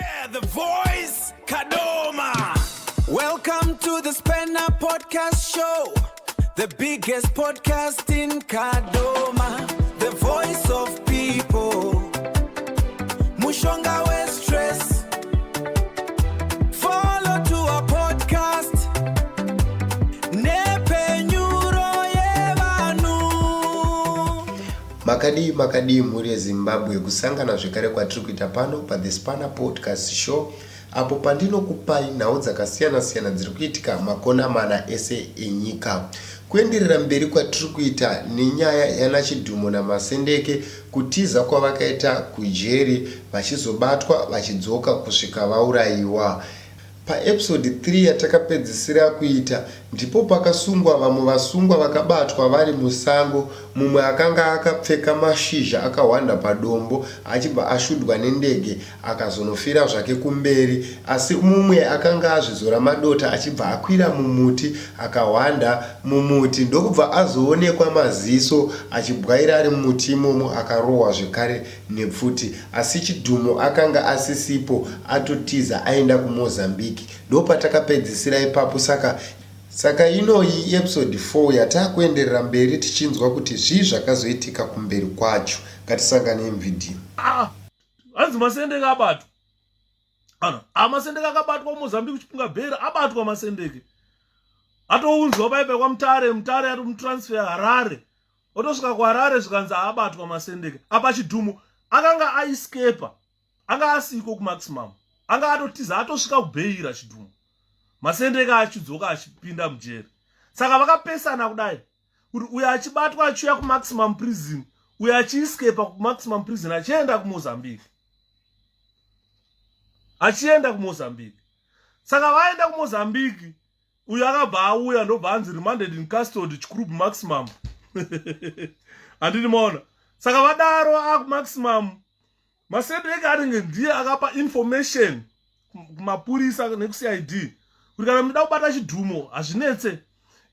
Yeah, the voice, Kadoma. Welcome to the Spanner Podcast Show, the biggest podcast in Kadoma, the voice of people. Mushonga we stress. Follow to our podcast. Nepenyuro yevanhu. Makadii, makadii, mhuri yeZimbabwe? Kusangana zvekare kwatiri kuita pano paThe Spanner Podcast Show, apo pandinokupai nhau dzakasiyana-siyana dziri kuitika makona mana ese enyika. Kuenderera mberi kwatiri kuita nenyaya yanaChidhumo naMasendeke, kutiza kwavakaita kujeri, vachizobatwa vachidzoka kusvika vaurayiwa. Paepisode 3 yatakapedzisira kuita, ndipo pakasungwa vamwe vasungwa vakabatwa vari musango. Mumwe akanga akapfeka mashizha akahwanda padombo, achibva ashudwa nendege, akazonofira zvake kumberi, asi mumwe akanga azvizora madota, achibva akwira mumuti, akahwanda mumuti, ndokubva azoonekwa maziso achibwaira ari mumuti imomo, akarohwa zvekare nepfuti. Asi Chidhumo akanga asisipo, atotiza aenda kuMozambique. Ndopatakapedzisira ipapo. Saka inoyi episode 4 yataakuenderera mberi tichinzwa kuti zvii zvakazoitika kumberi kwacho. Ngatisanganei muvhidhiyo. Ah, hanzi Masendeke abatwa. Ana aMasendeke akabatwa kuMozambique, Chipunga Bhera abatwa. Masendeke atounzwa paipa kwaMutare. Mutare atomutransfer Harare, otosvika kuHarare, zvikanzi abatwa Masendeke. Apa Chidhumo akanga aescapa, anga asiko kuMaximum, anga atotiza, atosvika kuBheira Chidhumo, Masendeke achidzoka achipinda mujeri. Saka vakapesana kudai kuti uyo achibatwa achiuya kuMaximum Prison, uyo achiescapa kuMaximum Prison achienda kuMozambique, achienda kuMozambique. Saka vaenda kuMozambique, uyo akabva auya, ndobva anzi remanded in custody, Chikurubi Maximum, handini maona? Saka vadaro akuMaximum, Masendeke anenge ndiye akapa information kumapurisa nekuCID kuti kana muchida kubata Chidhumo, hazvinetse,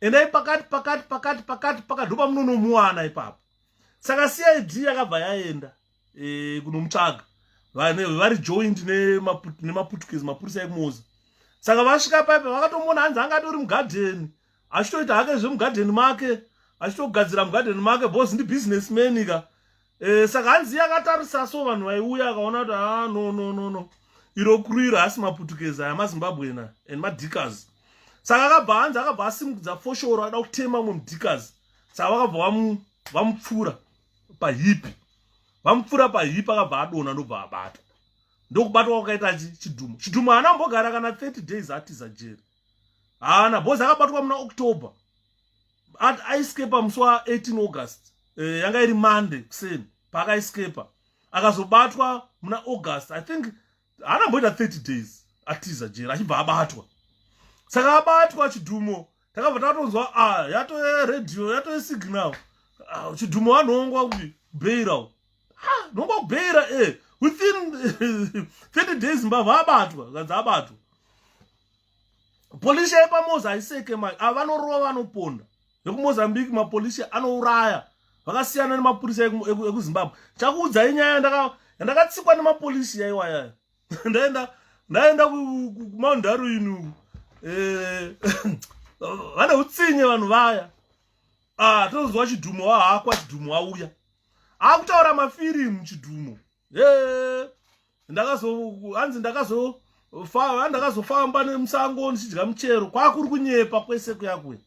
endai pakati, pakati, pakati, pakati, pakati, ndopamunonomuwana ipapo. Saka CID yakabva yaenda kunomutsvaga vari joined nemaPutukezi, mapurisa ekuMoza. Saka vasvika paipa, vakatomuona. Hanzi anga atori mugadheni, achitoita hake zvemugadheni make, achitogadzira mugadheni make, because ndibusinessman ka. Saka hanzi iye akatarisa so vanhu vaiuya, akaona kuti a ah, no, no, no, no, iro kuriro haasi maPutukezi aya, maZimbabwena and madicas. Saka akabva, hanzi akabva asimudza foshoro, ada kutema mumwe mudicas. Saka vakabva vamupfura pahip, vamupfura pahip, akabva adona, ndobva abatwa. Ndokubatwa kwakaita Chidhumo. Chidhumo haana kumbogara kana 30 days atiza jeri, haana, because akabatwa muna October, aescapa musi wa18 August. Yanga iri Monday kuseni paakaescapa, akazobatwa muna August. I think haana mboita 30 days atiza jeri, achibva abatwa. Saka abatwa Chidhumo, takabva tatonzwa ah, yatove radio, yatove signal, ah, Chidhumo vanhongwa kuti Beira, nhongwa kuBeira within 30 days mbavha abatwa. Kanzi abatwa, polisi yepaMoza haiseke mai ava, vanorova, vanoponda. VekuMozambique mapolisi anouraya, vakasiyana nemapurisa ekuZimbabwe. Chakuudzai nyaya yandakatsikwa nemapolisi yaiwayaya. Ndaenda kuMount Darwin. Vane utsinye vanhu vaya. Ah, tozwa Chidhumo wahakwa, Chidhumo auya akutaura mafirimu. Chidhumo, ndakazo, hanzi ndakazofamba nemusango ndichidya muchero. Kwakuri kunyepa kwese kuya kuya.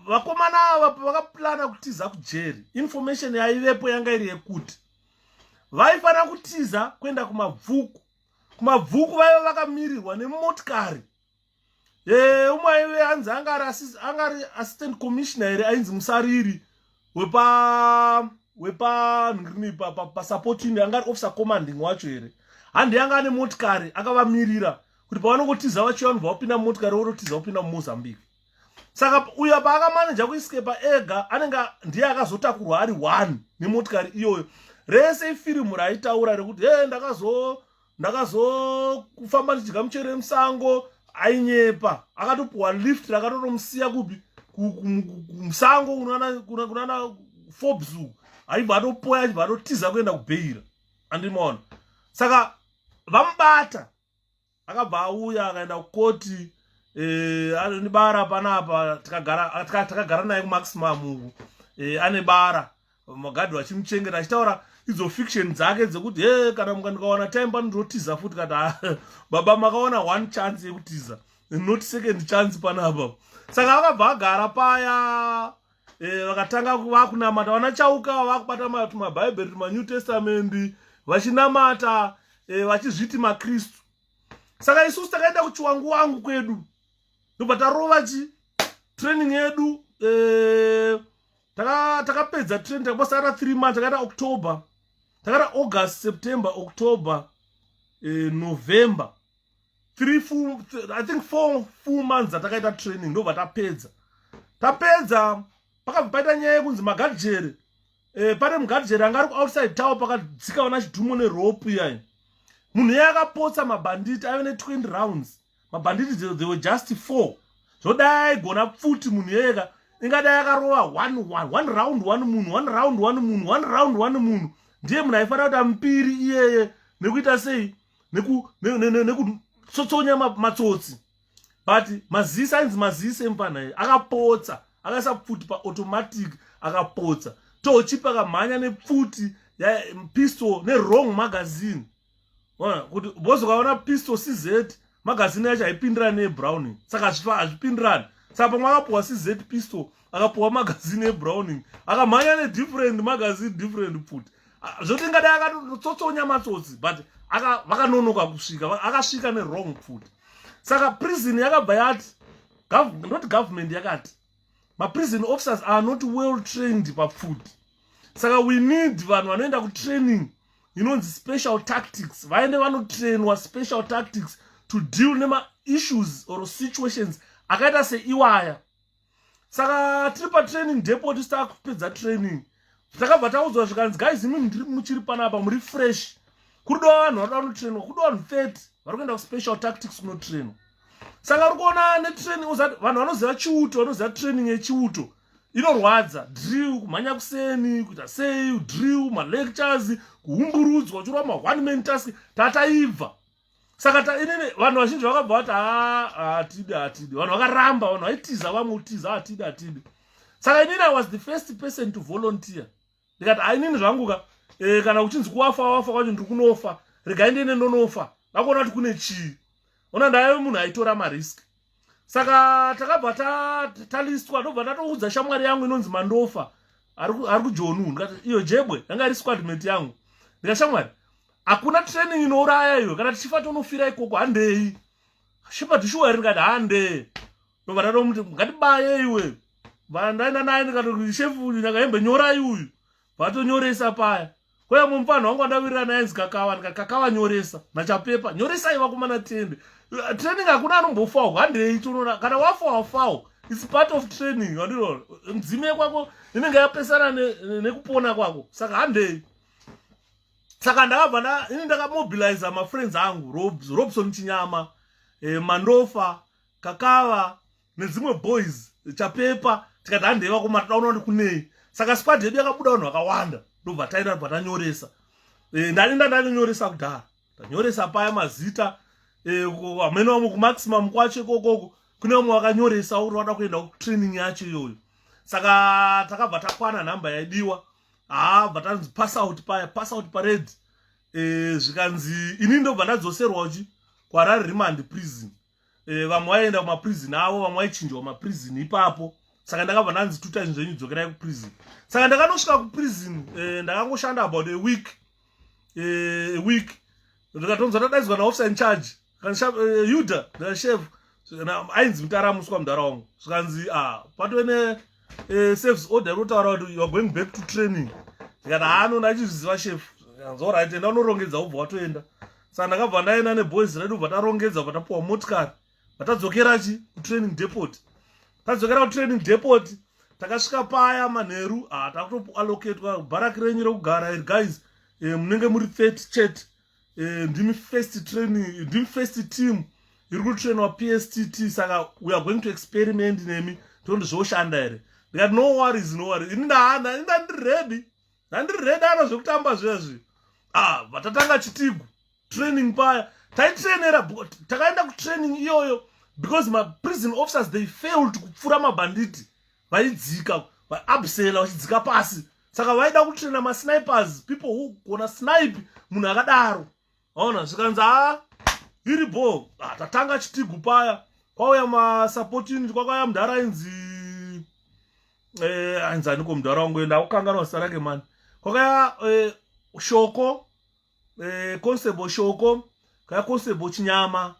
Vakomana ava vakaplana kutiza kujeri, information yaivepo yanga iri yekuti vaifanira kutiza kuenda kuMabvuku. KuMabvuku vaiva vakamirirwa nemotikari. Umwe aive, hanzi anga ari assistant commissioner here, ainzi Musariri, wepa nrini, pasupport unit, anga ari officer commanding wacho here. Handi anga ane motikari akavamirira kuti pavanongotiza vachiuya, vanobva vapinda mumotikari, vototiza kupinda muMozambique. Saka uyo paakamaneja kuescapa ega, anenge ndiye akazotakurwa ari one nemotikari iyoyo. Rese ifirimu raaitaura rekuti he ndakazofamba ndichidya muchero yemusango, ainyepa. Akatopiwa lift rakatotomusiya kupi? Kumusango kunana Forbes uku, aibva atopoya, achibva atotiza kuenda kuBheira, andimaona? Saka Vamubata, akabva auya, akaenda kukoti. Ane bara panapa. Takagara naye kuMaximum uku. Ane bara, magadhi vachimuchengeta, achitaura idzo fiction dzake dzekuti, "He, kana ndikawana time panondotiza futi." Kati, "Ah, baba, makaona one chance yekutiza, not second chance panapa." Saka akabva agara paya. Vakatanga vakunamata, vana Chauka vakubata tumabhaibheri, tumaNew Testament, vachinamata, vachizviti maKristu. Saka isusu takaenda kuchiwangu wangu kwedu, ndobva tarova chi training yedu. Takapedza training, takabosara 3 months. Takaita October, takaita August, September, October, November, three full, I think four full months atakaita training. Ndobva tapedza. Tapedza, pakabva paita nyaya yekunzi magadhijeri, pane mugadhijeri anga ari kuoutside tower, pakadzika vana Chidhumo nerope iyai. Munhu iye akapotsa mabhanditi aive ne20 rounds. Mabhanditi, they were just four. Zvodai aigona pfuti munhu iyeyeka, ingadai akarova one one one round one munhu, one round one munhu, one round one munhu. Ndiye munhu aifanira kuita mbiri iyeye nekuita sei, nekutsotsonya matsotsi. But Mazisi, ainzi Mazisi emufana iye, akapotsa, akaisa pfuti paautomatic, akapotsa tochi, pakamhanya nepfuti, pistol newrong magazine. Ona kuti bozi ukaona pistol CZ, magazine yacho haipindirani neBrowning, saka hazvipindirani. Saka pamwe akapuwa CZ pistol, akapuwa magazine eBrowning, akamhanya nedifferent magazine, different pfuti. Ah, zvoti ingadai akatotsotsonya matsotsi, but vakanonoka kusvika, akasvika newrong pfuti. Saka prison yakabva yati, not government, yakati maprison officers are not well trained papfuti, saka we need vanhu vanoenda kutraining inonzi special tactics, vaende vanotrainwa special tactics to deal nemaissues or situations akaita seiwaya. Saka tiri patraining depot, tisita kupedza training, takabva taudzwa zvikanzi, "Guys, imi muchiri panapa, muri fresh, kuridiwa vanhu varikuda kunotrainwa, kuridiwa vanhu 30 vari kuenda kuspecial tactics kunotrainwa." Saka uri kuona netraining, uzati vanhu vanoziva chiuto, vanoziva training yechiuto inorwadza, drill, kumhanya kuseni, kuita sei, drill, malectures, kuumburudzwa, uchirwa ma-one man task. Tataibva. Saka inini, vanhu vazhinji vakabva vati, "Ha, hatidi, hatidi." Vanhu vakaramba, vanhu vaitiza, vamwe kutiza, "Hatidi, hatidi." Saka inini, I was the first person to volunteer. Ndikati, "Ainini zvangu ka, kana kuchinzi kuwafa, wafa kwacho, ndiri kunofa, regai ndiende ndonofa, ndakuona kuti kune chii." Ona, ndaive munhu aitora marisk. Saka takabva talistwa. Ndobva ndatoudza shamwari yangu inonzi Mandofa, ari kuJonu. Ndikati, "Iyo jebwe yanga iri squadmate yangu." Ndikati, "Shamwari, hakuna training inouraya iyo. Kana tichifa, tonofira ikoko. Handei." "Shepard, shuwa here?" Ndikati, "Handei." Ndobva ndatomuti, "Ngatibaye iwe." Ndaenda naye, ndikati, "Shefu, nyakahembe, nyorai uyu." Vatonyoresa paya. Kwaya mumufana wangu wandawirirana naye nzi Kakava. Ndikati, "Kakava, nyoresa naChapepa, nyoresai vakomana, tiende training. Hakuna anombofawo. Handei tonoona. Kana wafa, wafawo. It's part of training." Andino nzime kwako inenge yapesana nekupona kwako, saka handei. Saka ndakabva ini ndakamobiliza mafriends angu, Robson Chinyama, Mandofa, Kakava nedzimwe boys, Chapepa. Tikati, "Handei vakoma, toda kuti kunei." Saka squad yedu yakabuda vanhu vakawanda. Ndobva taenda, bva tanyoresa. Ndaenda ndanyoresa kudhara, tanyoresa paya mazita. Hamene vamwe kuMaximum kwacho ikokoko kune vamwe vakanyoresa uri vada kuenda kutraining yacho iyoyo. Saka takabva takwana nhamba yaidiwa. Haa, bva tanzi pass out paya, pass out parade. Zvikanzi ini ndobva ndadzoserwa chi kuHarare Remand Prison. Vamwe vaienda kumaprison avo, vamwe vaichinjwa maprison ipapo. Saka ndakabva ndanzi, "Tutai zvenyu, dzokerai kuprison." Saka ndakanosvika kuprison. Ndakangoshanda about a week, a week, ndikatonzwa ndadaidzwa naofficer in charge, Yuda. Ndikachef, ainzi Mutaramuswa, mudhara wangu. Zvikanzi, "Ah, patove ne service order inotaura kuti you are going back to training." Ndikati, "Hano ndachizviziva, chef." Zvikanzi, "Alright, enda unorongedza, ubva watoenda." Saka ndakabva ndaenda neboys redu, bva tarongedza, bva tapuwa motikari, vatadzokera chi kutraining depot. Tadzokera kutraining depot, takasvika paya manheru. Ah, takutoallocatwa bharaki renyu rekugara iri. "Guys, munenge muri 30 chete. Ndimi first training, ndimi first team iri kutrainwa PSTT, saka we are going to experiment nemi, tondi zvoshanda here." Ndikati, "No worries, no worries." Ini ndahana, ini ndandiri ready, ndandiri ready ana zvekutamba zvezvi. Ah, vatatanga chitigu. Training paya taitrainera, takaenda kutraining iyoyo because maprison officers, they failed kupfura mabhanditi vaidzika, vaabsela vachidzika pasi. Saka vaida kutraina masnipers, people who gona snipe munhu akadaro. Aona, zvikanzi, "Ha, iri bo." Ah, tatanga Chitigu paya, kwauya masupport unit, kwakauya mudhara ainzi ainzi aniko mudhara wangu, ndakukanganwa zita rake mani. Kwakaya Shoko, Constable Shoko, kaya Constable Chinyama,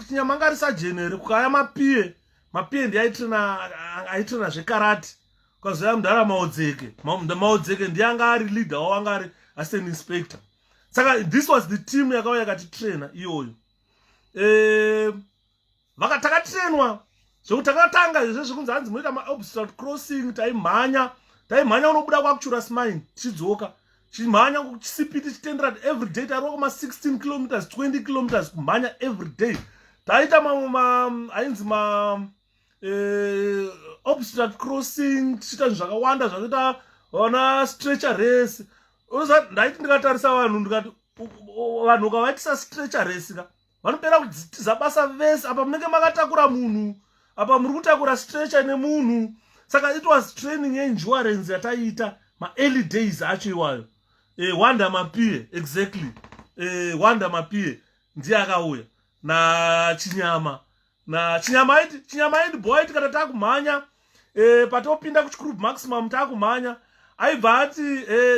Chinyama anga ari sergeant. Kukaya Mapiye, Mapiye ndiye aitraina zvekarate. Ukazoya mudhara Maodzeke, Maodzeke ndiye anga ari leader wavo, anga ari assistant inspector. Saka this was the team yakauya yakatitraina iyoyo. Takatrainwa zvekuti takatanga izvo zvekunzi hanzi munoita maobstacle crossing. Taimhanya, taimhanya unobuda kwakuChuras Mine, tichidzoka chimhanya chisipiti chitendera every day. Tairova kuma16 kilometers, 20 kilometers, kumhanya every day. Taita mamwe ainzi ma obstacle crossing, tichiita zvinhu zvakawanda zvakaita vana stretcher race. Ndaiti ndikatarisa vanhu, ndikati vanhu ukavaitisa stretcher race ka, vanopera kudzitiza basa vese. Apa munenge makatakura munhu, apa muri kutakura stretcher nemunhu. Saka it was training yeendurance yataiita maearly days acho iwayo. Wanda Mapie, exactly. Wanda Mapie ndiye akauya naChinyama. Nachinyama aiti, Chinyama aiti bo, aiti kana taakumhanya, patopinda kuChikurubi Maximum, taakumhanya, aibva ati,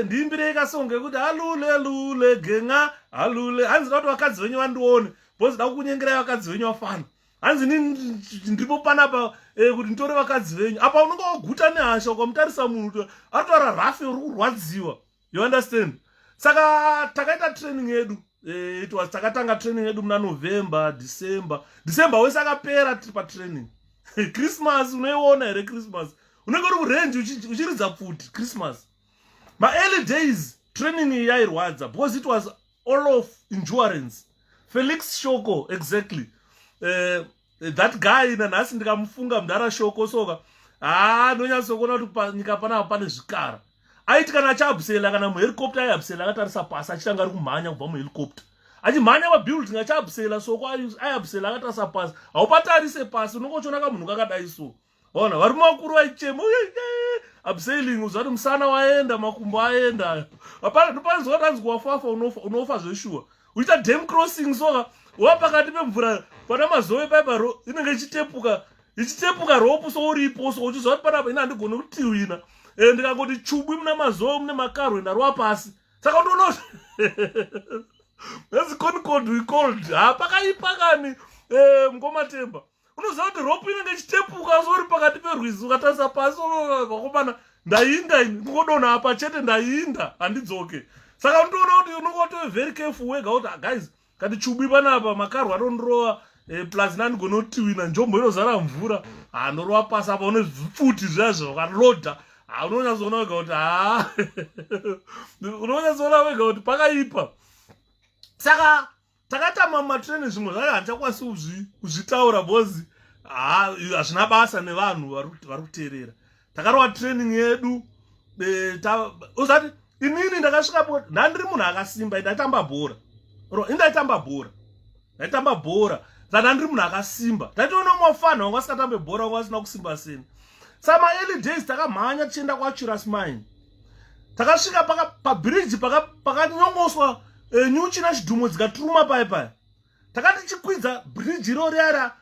"Ndiimbirei kasong kekuti alule lule genga alule." Hanzi, "Da kuti vakadzi venyu vandione, because da kukunyengerai vakadzi venyu vafana." Hanzi, "Ni ndiripo panapa kuti nditore vakadzi venyu." Apa unonge waguta nehasha, ukamutarisa munhu aritaura rafe, uri kurwadziwa, you understand? Saka takaita training yedu. It was, takatanga training yedu muna November, December. December wese akapera tiri patraining. Christmas unoiona here? Christmas unenge uri kurange uchiridza pfuti Christmas. Maearly days training iyi yairwadza because it was all of endurance. Felix Shoko, exactly. That guy, nanhasi ndikamufunga mudhara Shoko soka, haa, ndonyatsokuona kuti panyika panapa pane zvikara. Aiti kana achiabsela kana muhelicopter, aiabsela akatarisa pasi, achitanga ari kumhanya kubva muhelicopter, achimhanya pabuilding, achiabsela. Soko aiabsela akatarisa pasi. Haupatarise pasi, unonge uchiona kamunhu kakadai so. Ona, varume vakuru vaichema abseiling, uzati musana waenda, makumbo aenda. Hapana, ndopanzwa tanzi wafafa, unofa, unofa zveshuwa. Uchiita dam crossing soka, wa pakati pemvura pana Mazowe paipa, inenge ichitepuka, ichitepuka rope so, uripo so, uchiziva kuti panapa ina handigoni kutiwina. Ndikangoti chubwi muna Mazowe mune makarwe, ndarova pasi. Saka ndoona that's concord we called. Ha, pakaipa kani. Mukomatemba, unoziva kuti rope inenge ichitepuka so, uri pakati perwizi, ukatarisa pasi, vakomana, ndainda ini, kungodonha apa chete, ndainda, handidzoke. Saka unotoona kuti unongotove very careful wega kuti, "Ah, guys, kati chubwi panapa, makarwa anondorova, plus nandigona kutiwina, njombo inozara mvura, handorova pasi apa." Une zvipfuti zviya zvakaloda, unonyatsoona wega kuti, ha, unonyatsoona wega kuti pakaipa. Saka takaita mamatraining, zvimwe zvacho handichakwanisi kuzvitaura because hazvina basa nevanhu vari kuteerera. Takarova training yedu. Uzati inini ndakasvikapo, ndandiri munhu akasimba, ndaitamba bhora, indaitamba bhora, ndaitamba bhora. Saka ndandiri munhu akasimba. Taitoona mafana wanga asikatambe bhora, wanga asina kusimba seni. Saka maearly days takamhanya tichienda kwaChuras Mine. Takasvika pabhiriji pakanyongoswa nyuchi nachidhumo dzikaturuma paya paya. Takati tichikwidza bhiriji iro riyara,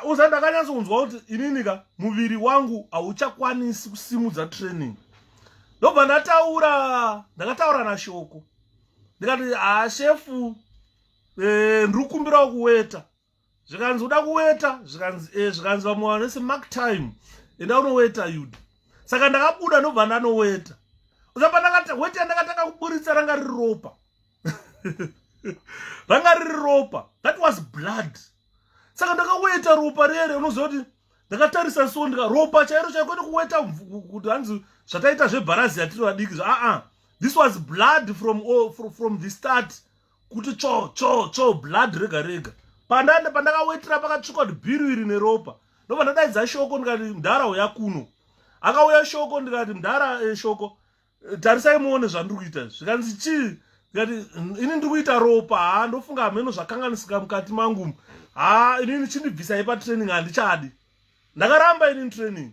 uza ndakanyatsonzwa kuti inini ka, muviri wangu hauchakwanisi kusimudza training. Ndobva ndataura, ndakataura naShoko, ndikati, "Ha, shefu, ndiri kukumbirawo kuweta." Zvikanzi, "Uda kuweta?" Zvikanzi, zvikanzi, "Vamwe vanese mark time, enda unoweta yud." Saka ndakabuda, ndobva ndanoweta. Usapa weti yandakatanga kuburitsa ranga riri ropa, ranga riri ropa. That was blood. Saka ndakaweta ropa rere. Unoziva kuti ndakatarisa so, ndika ropa chairo chaiko, kwete kuweta kuti hanzi zvataita zvebharazi yatiri vadiki. Aa, this was blood from the start, kuti cho cho cho, blood rega rega. Pandakawetera pakatsvuka kuti bhiru iri neropa. Ndobva ndadaidza Shoko, ndikati, "Mudhara, uya kuno." Akauya Shoko. Ndikati, "Mudhara, Shoko, tarisai muone zvandiri kuita." Zvikanzi, "Chii?" Ndikati ini ndiri kuita ropa, ha ndofunga hameno zvakanganisika mukati mangu. Ha inini chindibvisai patraining handichadi. Ndakaramba inini training.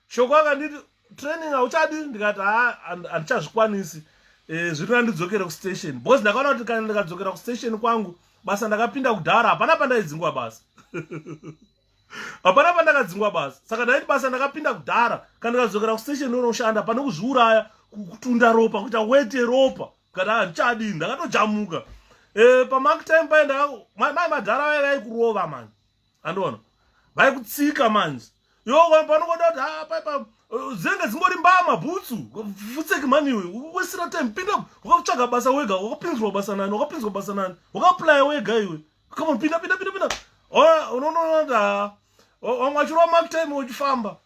Shoko akanditi training hauchadi, ndikati ha handichazvikwanisi. Zviri nandidzokere kustation because ndakaona kuti kana ndikadzokera kustation kwangu basa ndakapinda kudhara, hapana pandaidzingwa basa. Hapana pandakadzingwa basa. Saka ndaiti basa ndakapinda kudhara, kana ndikadzokera kustation ndonoshanda pane kuzviuraya, kutunda ropa, kuita wete ropa. Kana handichadi, ndakatojamuka. Pamark time paye mai madhara vaye vaikurova manje, andiona vaikutsika manje. Yo panokoda kuti ha paipa dzinenge dzingori mbama bhutsu futseki maniwe wesira time pinda wakatsvaga basa wega, wakapinzwa basa nani, wakapinzwa basa nani, wakaaplya wega iwe, come on, pinda pinda pinda pinda. Unonoona vamwe vachirova mark time uchifamba,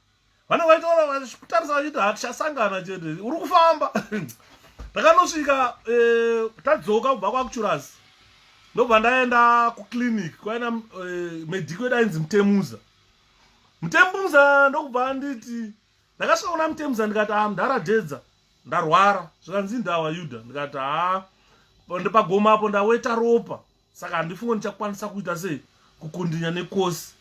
vanenge vachitaura vachikutarisa vachiti hatichasangana chete, uri kufamba. Ndakanosvika tadzoka kubva kwakuchurasi, ndobva ndaenda kuclinic kwaina medic wedu ainzi Mutemuza. Mutemuza ndokubva anditi, ndakasvika kuna Mutemuza ndikati, a mudhara Dhedza, ndarwara. Zvikanzi, ndawa Yuda? Ndikati, ha ndipagoma apo ndaweta ropa, saka handifunge ndichakwanisa kuita sei kukondinya nekosi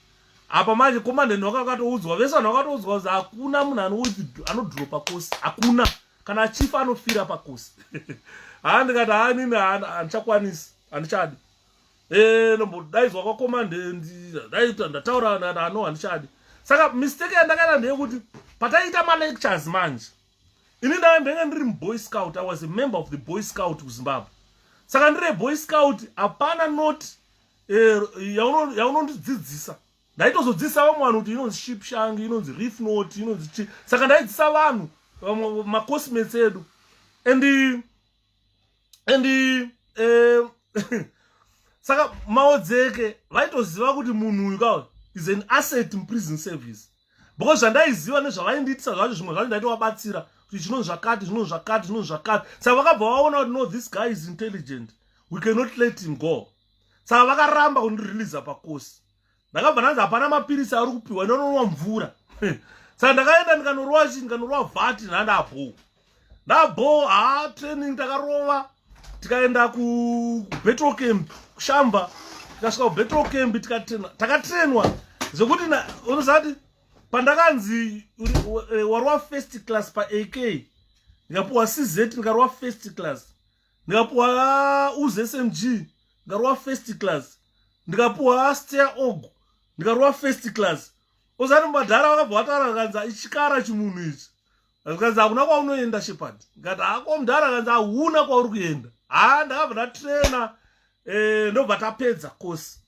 apa. Manje commandant vakatoudzwa vese, vanhu vakatoudzwa kuzi hakuna munhu anodhiropa kosi, hakuna kana achifa anofira pakosi. Ha ndikati, ha nini handichakwanisi, handichadi. Ndombodaidzwa kwacommandant, daita ndataura, ndikati ano handichadi. Saka mistake yandakaita ndeyekuti pataiita malectures manje, ini ndenge ndiri muboy scout. I was a member of the Boy Scout kuZimbabwe. Saka ndiri boy scout, hapana note yaunondidzidzisa. Ndaitozodzidzisa vamwe vanhu kuti inonzi sheep shank, inonzi reef knot, inonzi chi. Saka ndaidzidzisa vanhu vamwe macoursemates edu and saka Maodzeke vaitoziva kuti munhu uyu ka is an asset muprison service, because zvandaiziva nezvavaindiitisa zvacho, zvimwe zvacho ndaitovabatsira kuti chinonzi zvakati, zvinonzi zvakati, zvinonzi zvakati. Saka vakabva vaona kuti, no, this guy is intelligent, we cannot let him go. Saka vakaramba kundireleasa pakosi. Ndakabva ndanzi hapana mapirisi ari kupiwa, inononwa mvura. Saka ndakaenda ndikanorova chi ndikanorova vhati nhandabho ndabho. Ha training takarova, tikaenda kubattle camp kuShamba. Tikasvika kubattle camp tikatrainwa, takatrenwa zvekuti unosati pandakanzi warova first class paAK, ndikapiwa CZ, ndikarova first class, ndikapiwa Uzi SMG, ndikarova first class, ndikapiwa Steyr AUG, ndikarova first class. Uzati madhara vakabva vataura, vakanzi, ichikara chimunhu ichi. Zvikanzi, hakuna kwaunoenda, Shepard. Ndikati, hako mudhara. Kanzi, hauna kwauri kuenda. Ha ndakabva ndatraina, ndobva tapedza kosi.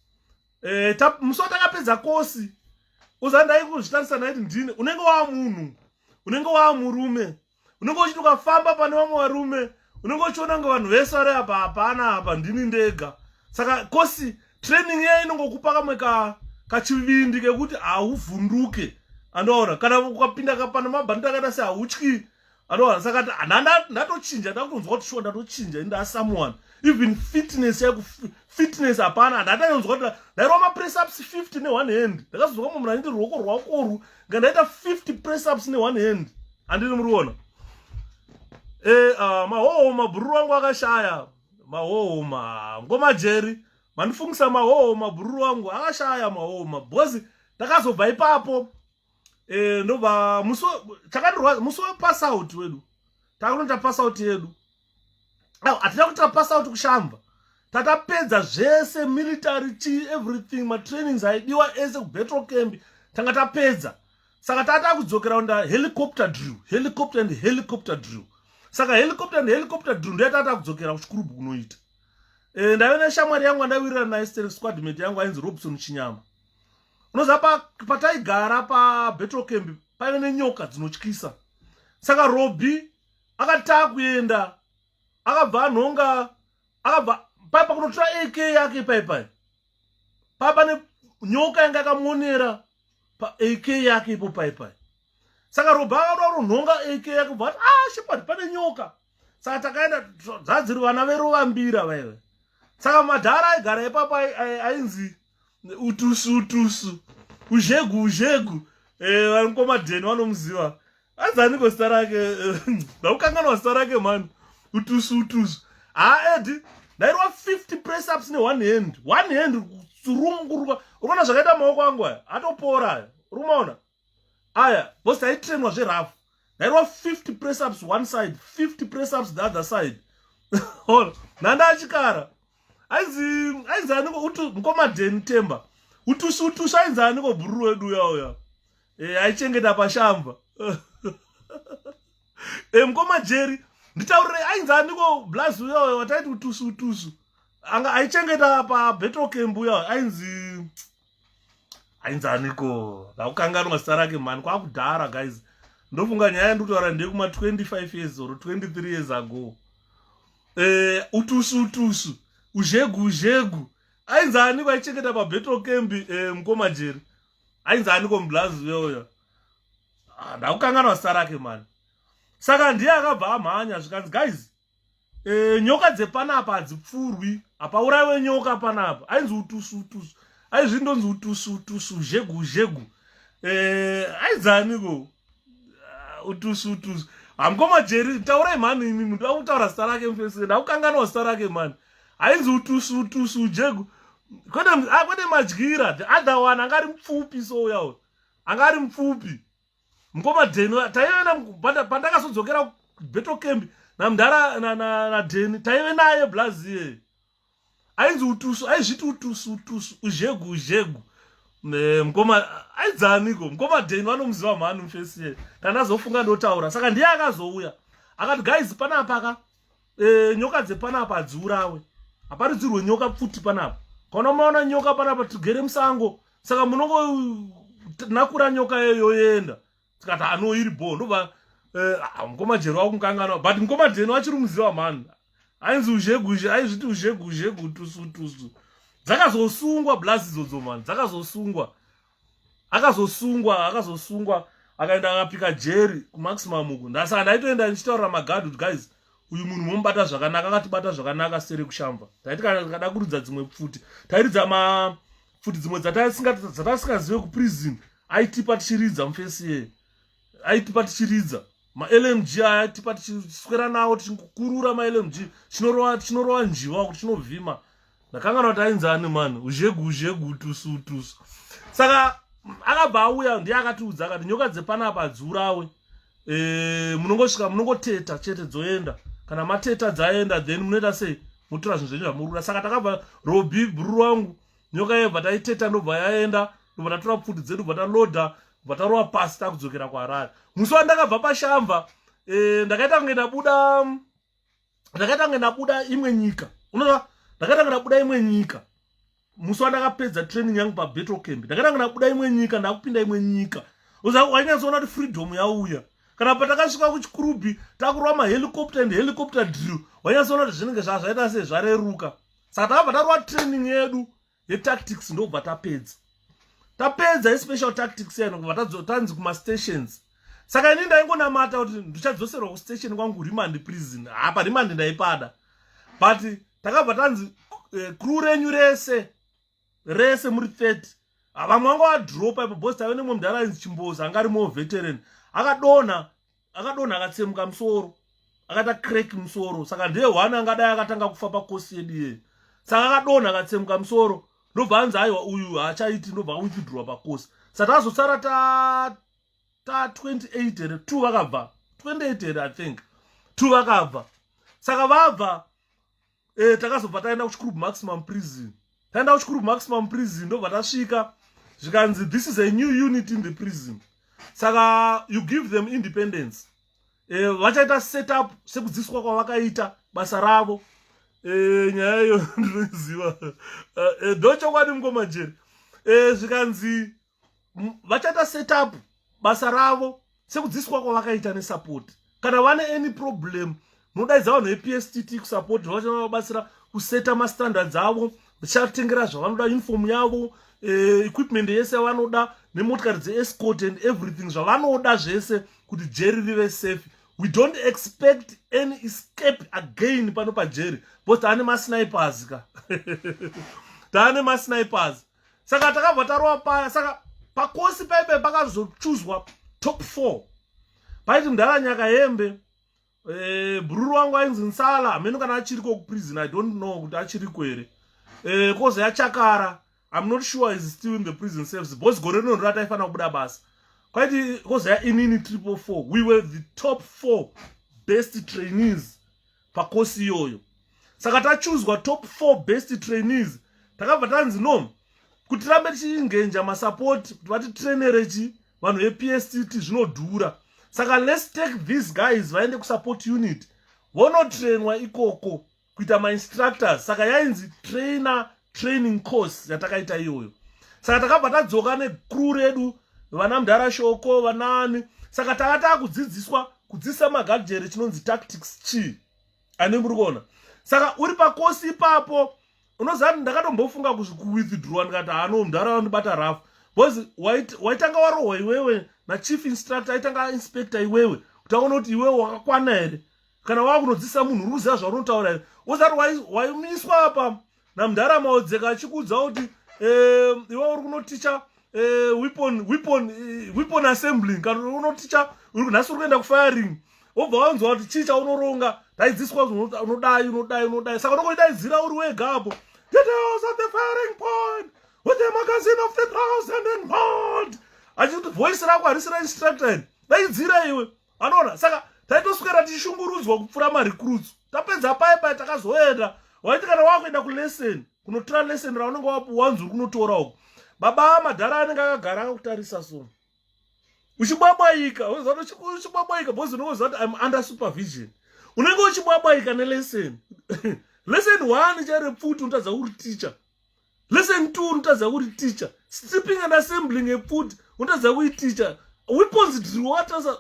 Musi watakapedza kosi, uza ndaikuzvitarisa, ndaiti ndini unenge waa munhu, unenge waa murume, unenge uchiti ukafamba pane vamwe varume unenge uchiona kunge vanhu vese vari apa, hapana apa, ndini ndega. Saka kosi training iya inongokupa kamwe kachivindi kekuti hauvhunduke, andoona kana ukapinda pane mabhanditi akaita se hautyi, andoona. Saka ndatochinja, ndakutonzwa kuti sure ndatochinja, inda someone. Even fitness yaku fitness hapana, handatanyonzwa kuti ndairova mapress ups 50 neone hand. Ndakazonzwa mumwe munhu aniti ruoko rwakoru nga ndaita 50 press ups neone hand. Handini muriona mahoho mabhururu wangu akashaya mahoho ngomajeri mandifungisa mahoho mabhururu wangu akashaya mahoho mabhozi. Takazobva ipapo, ndobva musi chakandirwa musi wepass out wedu, takunoita pass out yedu. Hatina kuita pass out kuShamba, tatapedza zvese, military chi everything, matrainings aidiwa ese kubattle camp tanga tapedza. Saka tata kudzokera unda helicopter drill, helicopter and helicopter drill. Saka helicopter and helicopter drill ndoyatata kudzokera kuChikurubu kunoita. Ndaive neshamwari yangu andaiwirirana naye, squadmate yangu ainzi Robson Chinyama. Unoziva pataigara pabattle camp paive nenyoka dzinotyisa. Saka Robi akati taakuenda, akabva anhonga, akabva paipa kunotora AK yake paipai papa nenyoka yanga yakamonera paAK yake ipo paipai. Saka Robi akada kunonhonga AK yake, kubva ati, ah Shepard, pane nyoka. Saka takaenda, dzadziri vana verovambira vaive. Saka madhara aigara ipapo ainzi Utusu, Utusu, Uzhegu, Uzhegu, vanikomadheni vanomuziva, anzi aniko zita rake? Ndakukanganwa zita rake mani. Utusu, Utusu. Ha, Edi, ndairova 50 press ups ne-one hand, one hand, kusurunguruka. Urikuona zvakaita maoko angu aya, atopora aya, uri kumaona aya, because taitrainwa zverafu. Ndairova 50 press ups one side, 50 press ups the other side. Nanda achikara ainzi, ainzi aniko? Mukoma Deni Temba, utusu utusu, ainzi aniko bhururu wedu uya uya aichengeta pashamba? Mukoma Jerry, nditaurire, ainzi aniko blazi uya uya wataiti utusu utusu, anga aichengeta pabattle camp uya? Ainzi aniko? Ndakukanganwa zita rake mhani, kwakudhara guys. Ndofunga nyaya yandikutaura ndeyekuma 25 years or 23 years ago. Utusu utusu, uzhegu uzhegu, ainzi aniko aichengeta pabattle camp? Mukoma Jerry, ainzi aniko mublazi uyoyo? Ah, ndakukanganwa zita rake mani. Saka ndiye akabva amhanya, zvikanzi, "Guys, nyoka dzepanapa hadzipfurwi, hapaurayiwe nyoka panapa." Ainzi utusu utusu, aizvindonzi utusu utusu, uzhegu uzhegu. Ainzi aniko? Ah, utusu utusu. Hamukoma Jerry, taurai mhani imi, munhu akutaura zita rake mufesi, ndakukanganwa zita rake mhani. Ainzi utusu utusu, ujegu, kwete, ah, kwete Madyira, the other one, anga ari mupfupi. So uya uyu anga ari mupfupi, mukoma Deni, taive pandakazodzokera battle camp namudhara naDeni, taive naye blaziye, ainzi utusu, aizviti utusu utusu, uzhegu uzhegu. Mukoma, aidzaniko? Mukoma Deni vanomuziva mhani mufesiye, kana ndazofunga ndotaura. Saka ndiye akazouya akati, "Guys, panapa ka nyoka dzepanapa hadziurawe, haparidzirwe nyoka pfuti panapa. Kana maona nyoka panapa, tigere musango, saka munongonakura nyoka iyoyo yoenda." Tikati, "Ano, iri bo." Ndobva ah, mukoma Jerry wakunkanganwa, but mukoma Deni vachiri muziva mhani, ainzi uzheguzhe, aizviti uzhegu uzhegu, tusu tusu. Dzakazosungwa blasi idzodzo mani, dzakazosungwa, akazosungwa, akazosungwa, akaenda akapika jeri kumaximum uku. Ndasaka ndaitoenda ndichitaurira magadhi kuti, "Guys, uyu munhu momubata zvakanaka." Akatibata zvakanaka sere kushamba. Taiti kana tikada kuridza dzimwe pfuti, tairidza mapfuti dzimwe dzatasingazive kuprison, aitipa tichiridza mufesi yeye, aitipa tichiridza maLMG aya, aitipa tichiswera nawo, tichikurura maLMG, tichinorova njiva kuti tinovhima. Ndakangana kuti ainzani mani, uzhegu uzhegu, tusu tusu. Saka akabva auya, ndiye akatiudza akati, "Nyoka dzepanapa hadziurawe. Munongosvika munongoteta chete, dzoenda. Kana mateta dzaenda, then munoita sei? Motora zvinhu zvenyu zvamurura." Saka takabva, Robi bhururu wangu, nyoka yebva taiteta, ndobva yaenda, ndobva tatora pfuti dzedu, bva talodha, bva tarova pasi, takudzokera kuHarare. Musi wandakabva pashamba, ndakaita kunge ndabuda, ndakaita kunge ndabuda imwe nyika. Unoona, ndakaita kunge ndabuda imwe nyika musi wandakapedza training yangu pabattle camp. Ndakaita kunge ndabuda imwe nyika, ndakupinda imwe nyika. Wainyatsoona kuti freedom yauya. Kana patakasvika kuChikurubi, takurova mahelicopter and helicopter drill, wainyatsoona kuti zvinenge zvazvaita sei, zvareruka. Saka takabva tarova training yedu yetactics, ndobva tapedza, tapedza yespecial tactics yano, kubva tanzi kumastations. Saka ini ndaingonamata kuti ndichadzoserwa kustation kwangu, remand prison. Hapa remand ndaipada, but takabva tanzi, "Crew renyu rese rese muri 30." Vamwe vanga vadropa ipo, bos taive nemwe mudhara ainzi Chimbozi, anga ari more veteran, akadonha, akadonha, akatsemuka musoro, akaita crack musoro. Saka ndiye one angadai akatanga kufa pakosi yedu iyeye. Saka akadonha, akatsemuka musoro, ndobva anzi, "Aiwa, uyu haachaiti," ndobva awithdrawa pakosi. Saka tazosara ta 28 here, two vakabva, 28 here, I think two vakabva. Saka vabva, takazobva taenda kuChikurubi Maximum Prison. Taenda kuChikurubi Maximum Prison, ndobva tasvika, zvikanzi, "This is a new unit in the prison, saka you give them independence. Vachaita set up sekudzidziswa kwavakaita basa ravo." Nyaya iyo ndinoiziva, ndochokwadi mukoma Jerry. Zvikanzi, "Vachaita set up basa ravo sekudzidziswa kwavakaita nesupport. Kana vane any problem, munodaidza vanhu vePSTT kusupport, vachavabatsira kuseta mastandards avo. Vachatengera zvavanoda, uniform yavo, equipment yese yavanoda, nemotikari dzeescort and everything zvavanoda zvese, kuti jeri rive safe. We don't expect any escape again pano pajeri, because taane masnipers ka, taane masnipers." Saka takabva tarova paya. Saka pakosi paipe pakazochuzwa top four, paiti mudhara Nyaka Hembe, Bhururu wangu ainzi Nsala, hameno kana achiriko kuprison, I don't know kuti achiriko here. Kozoya Chakara, I'm not sure is still in the prison service because gore rino ndo rataifanira kubuda basa. Kwaiti kozoya inini, 444. We were the top four best trainees pakosi iyoyo. Saka tachuzwa top four best trainees, takabva tanzi no, kuti tirambe tichiengager masupport kuti vatitrainere chi vanhu vePSTT zvinodhura, saka let's take these guys vaende kusupport unit vonotrainwa ikoko kuita mainstructors. Saka yainzi trainer training course yatakaita iyoyo. Saka takabva tadzoka necrew redu, vana mudhara Shoko, vanani. Saka tava taakudzidziswa kudzidzisa magadgeri chinonzi tactics chii, ane muri kuona. Saka uri pakosi ipapo, unoziva kuti ndakatombofunga kuwithdraw, ndikati hano mudhara wandibata rafu, because waitanga warohwa iwewe nachief instructor, aitanga inspector iwewe kuti aone kuti iwewe wakakwana here, kana wava kunodzidzisa munhu uri kuziva zvaunotaura here. Uzati waimiswa apa namudhara Maodzeka achikuudza kuti iwe uri kunoticha weapon assembling, kana uri kunoticha nhasi uri kuenda kufiring, wobva wanzwa kuti chii chaunoronga. Daidziswa unodai, unodai, unodai. Saka unongoidaidzira uri wega apo, "Details at the firing point with the magazine of the thousand and mod," achiti voice rako harisi rainstructor, daidzira iwe, anoona. Saka taitoswera tichishungurudzwa kupfuura marecruits. Tapedza pai pai, takazoenda, waiti kana wakuenda kulesson, kunotora lesson raunenge wanzi uri kunotora uko, baba madhara anenge akagara akakutarisa so, uchibwabwaika, uchibwabwaika, because unongoziva kuti I'm under supervision. Unenge uchibwabwaika nelesson, lesson one chaire pfuti unotadza uri teacher, lesson two unotadza uri teacher, stripping and assembling epfuti unotadza kuiticha, weapons drill watasa.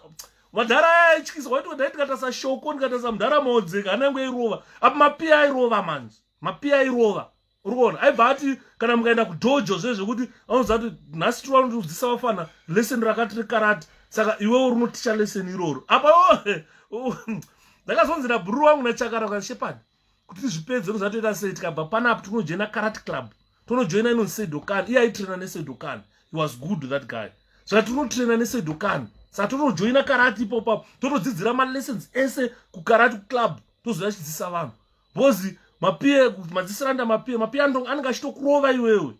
Madhara aya aityisa. Waiti ndai ndikatasa Shoko, ndikatasa mudhara Maodzeka, hana yangu airova apa. Mapiya airova manje, mapiya airova, uri kuona. Aibva ati kana mukaenda kudojo zvezvekuti anoziva kuti nhasi tiri vanodzidzisa vafana lesson rakati rekarate, saka iwewe uri unoticha lesson iroro apa. Ndakazonzi nabhururu wangu naChakara kana Shepard kuti tizvipedze, nozatoita sei, tikabva panapa tinojoina karate club, tonojoina inonzi Sedokan. Iye aitraina neSedokan, he was good, that guy. Saka tinotraina neSedokan, saka tonojoina karate ipopa, totodzidzira malessons ese kukarate club, tozoda chidzidzisa vanhu, because mapiye madzisiranda, mapiye, mapiye anenge achitokurova iwewe.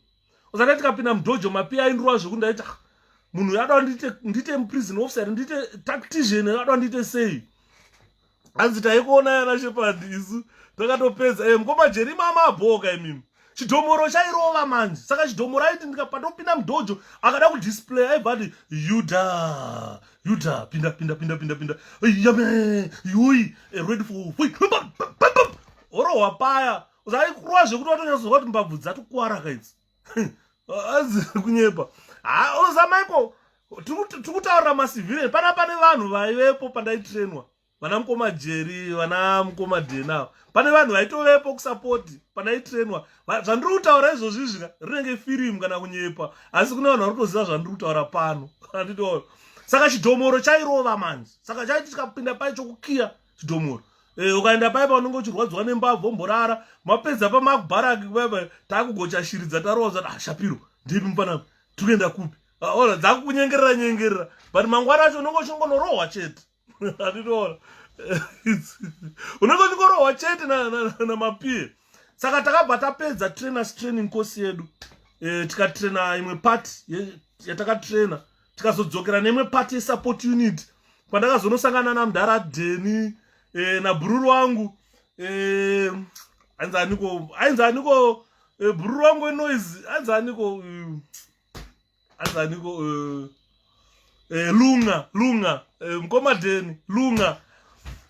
Usati tikapinda mudojo, mapiye aindurwa zvekuti ndaiti, "Ah, munhu ada ndiite prison officer, ndiite tactician, ada ndiite sei?" Hanzi taikuona yana Shepard, isu takatopedza. Mukoma Jerima amabhoka imimi, chidhomoro chairova manje. Saka chidhomoro aiti ndikapatopinda mudojo, akada kudisplay, aibva ati, "Yuda, yuda, pinda, pinda, pinda, pinda, pinda, yame yui, ready for fight." Orohwa paya, usaikurwa zvekuti watonyatsozwa kuti mbabvu dzatokuwara kaidzi, azi kunyepa. Unoziva Michael, tiri kutaurira macivilian pana, pane vanhu vaivepo pandaitrainwa, vana mukoma Jerry, vana mukoma Dena, pane vanhu vaitovepo kusupport pandaitrainwa. Zvandiri kutaura izvozvi izvika rinenge firimu kana kunyepa, asi kune vanhu vari kutoziva zvandiri kutaura pano, handitoyo. Saka chidhomoro chairova manje. Saka chaiti chikapinda pai chokukiya chidhomoro, ukaenda pai paunenge uchirwadziwa nembabvu, omborara. Mapedza pamakubharaki paipa, takugocha shiri dzatarowa. Ah, Shapiro, ndipi mupanapa, tiri kuenda kupi? Ah, ona dzakukunyengerera nyengerera, but mangwana acho unenge uchingonorohwa chete, handitoona, unenge uchingorohwa chete namapiye. Saka takabva tapedza trainers training course yedu, tikatraina imwe part yatakatraina, tikazodzokera neimwe part yesupport unit, kwandakazonosangana namudhara Deni, nabhururu wangu, ainzi aniko, ainzi aniko, bhururu wangu wenoise, ainzi aniko, ainzi aniko, Lunga, Lunga, mukoma Deni, Lunga.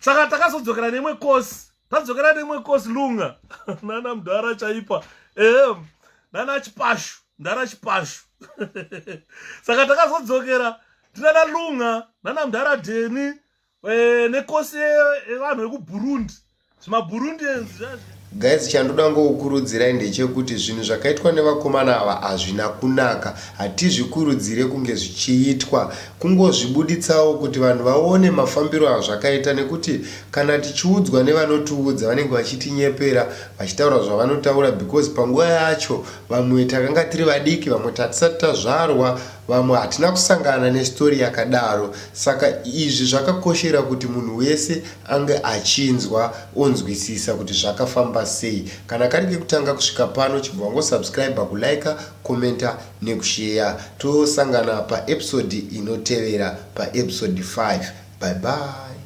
Saka takazodzokera neimwe kosi, tadzokera neimwe kosi, Lunga nana mudhara Chaipa, nana Chipashu, mudhara Chipashu. Saka takazodzokera tinana Lunga nana mudhara Deni, nekosi yevanhu vekuBurundi, zvimaBurundians zvazvi. Guys, chandoda ngokukurudzirai ndechekuti zvinhu zvakaitwa nevakomana ava hazvina kunaka, hatizvikurudzire kunge zvichiitwa. Kungozvibuditsawo kuti vanhu vaone mafambiro azvakaita, nekuti kana tichiudzwa nevanotiudza, vanenge vachitinyepera vachitaura zvavanotaura, because panguva yacho vamwe takanga tiri vadiki, vamwe tatisati tazvarwa. Vamwe hatina kusangana nestori yakadaro saka izvi zvakakoshera kuti munhu wese ange achinzwa onzwisisa kuti zvakafamba sei. Kana kari kekutanga kusvika pano chibva wangosubscriber, kulika, commenta nekusheya. Tosangana paepisode inotevera paepisode 5. Bye bye.